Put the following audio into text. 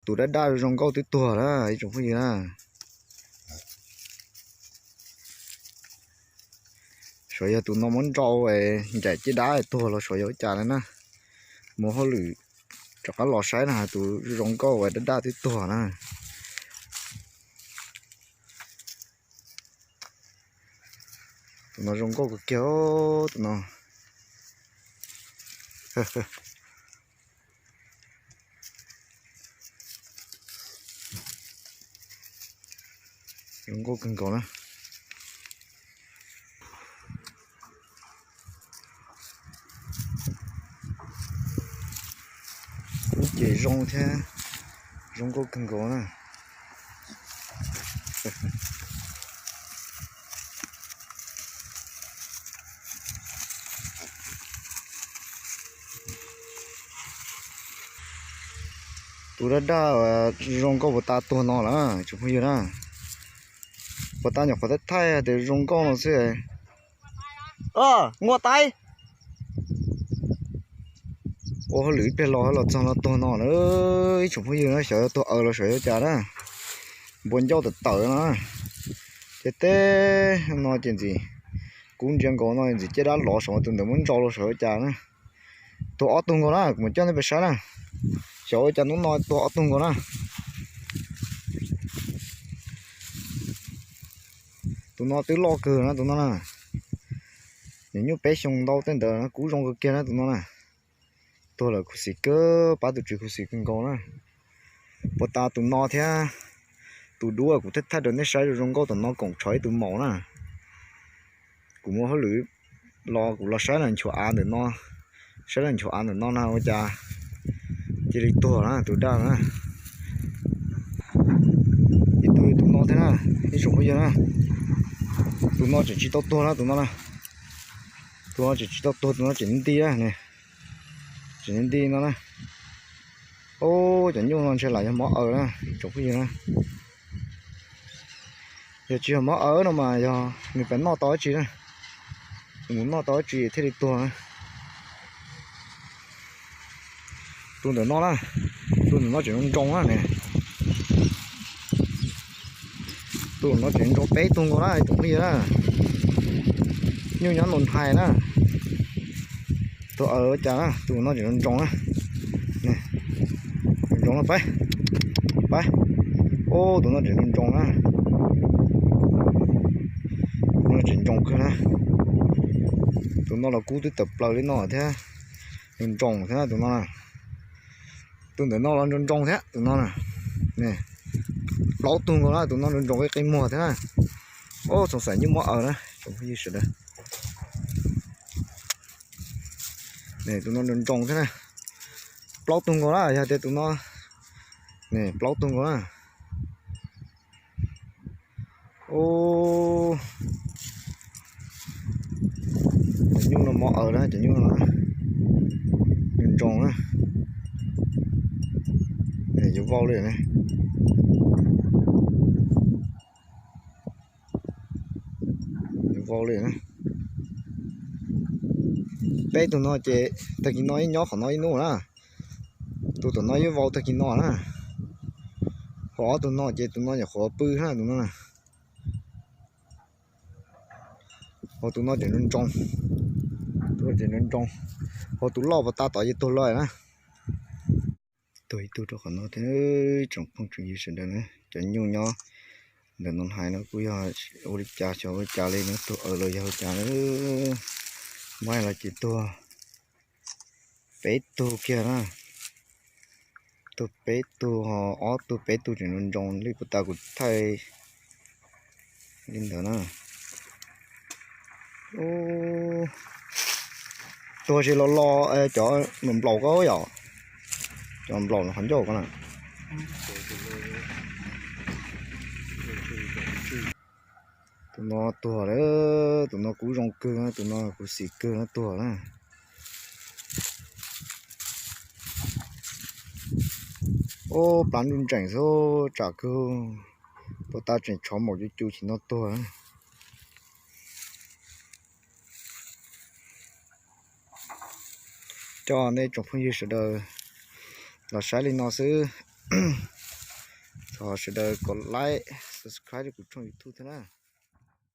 Tus daj daj zoo nkauj twb tuag na ib tsoom phooj ywg na. Sav yog tus no muab nrau ncaim caj dab tuag los sav yog ua cas li na. Mus hauj lwm rov qab los saib na, tus zoo nkauj daj daj twb tuag na. Tus no zoo nkauj kawg kiag tus no. Zoo nkauj kawg nkaus na. Kub ces zoo thiab, zoo nkauj kawg nkaus na. Tus daj daj zoo nkauj puas tas tuag no lawm tsoom phooj ywg na. Puas tas nyuam qhuav thaij thaij tias zoo nkauj no xwb. Nkuaj taib. Ua hauj lwm ib pliag los los txog no tuag no na ib tsoom phooj ywg na, xyov yog tuag aws los xyov yog cas na. Npua ncauj tawm tawm no. Ces teb no ces ntxim kub ntsia nkaus no ntxim caj dab lov saum tus ntawd muab nrau los xyov yog cas na. Tuag ob tug nkaus na, kuv mam coj nej pais saib na. Xyov ua cas hnub no tuag ob tug nkaus na. Tus no twb loj kawg na tus no na. Nws nyuj peb xyoo ntau tej ntawd kub zoo kawg kiag na tus no na. Tuag lawm khuv xim kawg, pab tus tswv khuv xim kawg nkaus na. Puas tas tus no thiab tus dub kuv thaij thaij rau nej saib zoo zoo nkauj tom no koom tsho ib tug maum na. Kuv mus hauj lwm los kuv los saib los nchuav av ntawm no, saib los nchuav av ntawm no na ua cas cia li tuag na tus daj na. Ib tug tus no thiab na, ib tsoom phooj ywg na. Tus no tseem tsis tau tuag na tus no na. Tus no tseem tsis tau tuag, tus no tseem nti na, tseem nti no na. Ub, cov nyuj no ntshe lam yog mob aws na tsoom phooj ywg na. Yog tsis yog mob aws no mas yog nws pais noj tau dab tsi na, nws mus noj tau dab tsi thiaj li tuag na. Tus ntawm no na, tus ntawm no tseem nroo na ne. Tus no tseem nroo peb tug nkaus na tsoom phooj ywg na. Nyuj nyob nus hais na. Tus aws ua cas na, tus no tseem nroo na. Nroo no pab, pab. Ub, tus no tseem nroo na. Tus no tseem nroo kawg na. Tus no los kub twb tawm plaws li no thiab. Nroo nroo thiab tus no na. Tus ntawm no los nroo nroo thiab tus no na. Plaub tug nkaus na, tus no nroo nroo qi qi muag thiab na. Ub, xoom xaim nyuj mob aws na tsoom phooj ywg sawv daws. Tus no nroo nroo thiab na. Plaub tug nkaus na, yog tias tus no, plaub tug nkaus na. Ub, cov nyuj no mob aws na, cov nyuj no nroo nroo na. Yuav vau li na. Yuav vau li na. Peb tug no ces tag kis no ib nyob qhov no ib hnub na. Tus tom no yuav vau tag kis no na. Ho ob tug no ces tus no nyuam qhuav pw na tus no na. Ho tus no tseem nroo nroo. Tus no tseem nroo nroo. Ho tus loj pas tas tod ces tuag lawm na. Tuag ib tug rau qhov no thiab tsoom phooj tsoom ywg sawv daws na. Cov nyuj nyob ntawm no hais no kuj yog ua li cas xyov ua li cas li no, tuag aws los yog ua cas na. Muab los ces tuag peb tug kiag na. Tuag peb tug ho ob tug peb tug tseem nroo nroo li puas tas kuv thaij li ntawd na. Tuag tsis los los cov nplaum ko yom. Cov nplaum qhov ncauj ko na. Tus no tuag lawm, tus no kuv zoo kawg, tus no kuv xim kawg no tuag na. Ub, plab nruj ntsees xwb tsam kawg. Puas tas tseem tshov maum cu cu chim no tuag na. Coj nej tsoom phooj ywg sawv daws los saib li no xwb. Thov sawv daws kom like, subscribe rau kuv tshooj YouTube thiab na.